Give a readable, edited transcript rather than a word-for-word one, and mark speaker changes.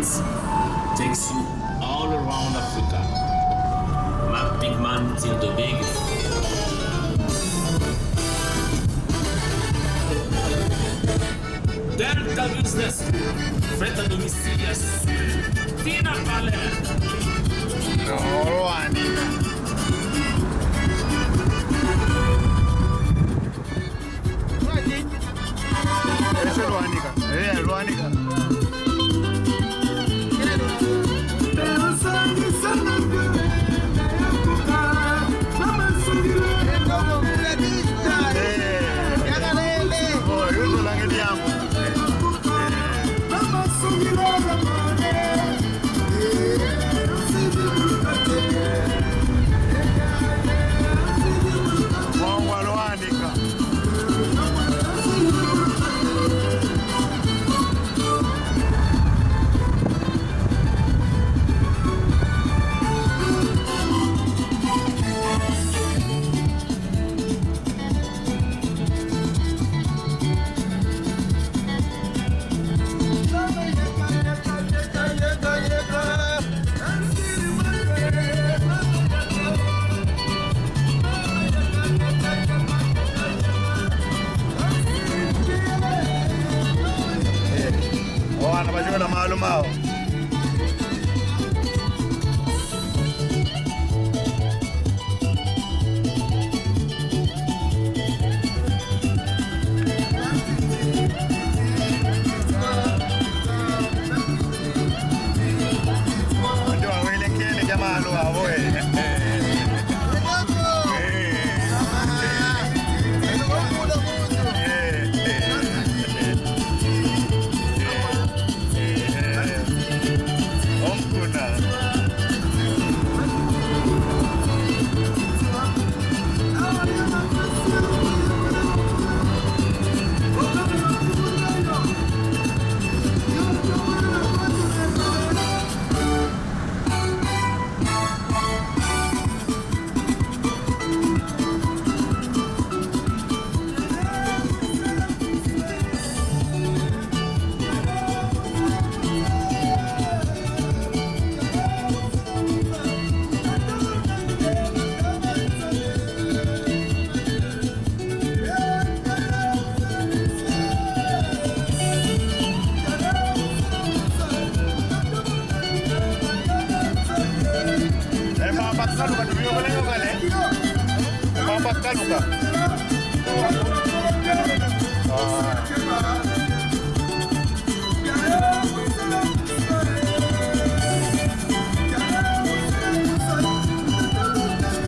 Speaker 1: Experience takes you all around Africa. Marc Bigman till the big. Delta Business School, faites à domicile Tina Palais.
Speaker 2: No, Lwanika. Eh, Lwanika. Oh, yuzo lange yangu. Mwangwa Lwanika. Wana bachikola maalum ao. Ndio wawelekele jamaa alo avo eh. Omkuna. Eh, Papa Kaluka, tumio kale kale. Papa Kaluka.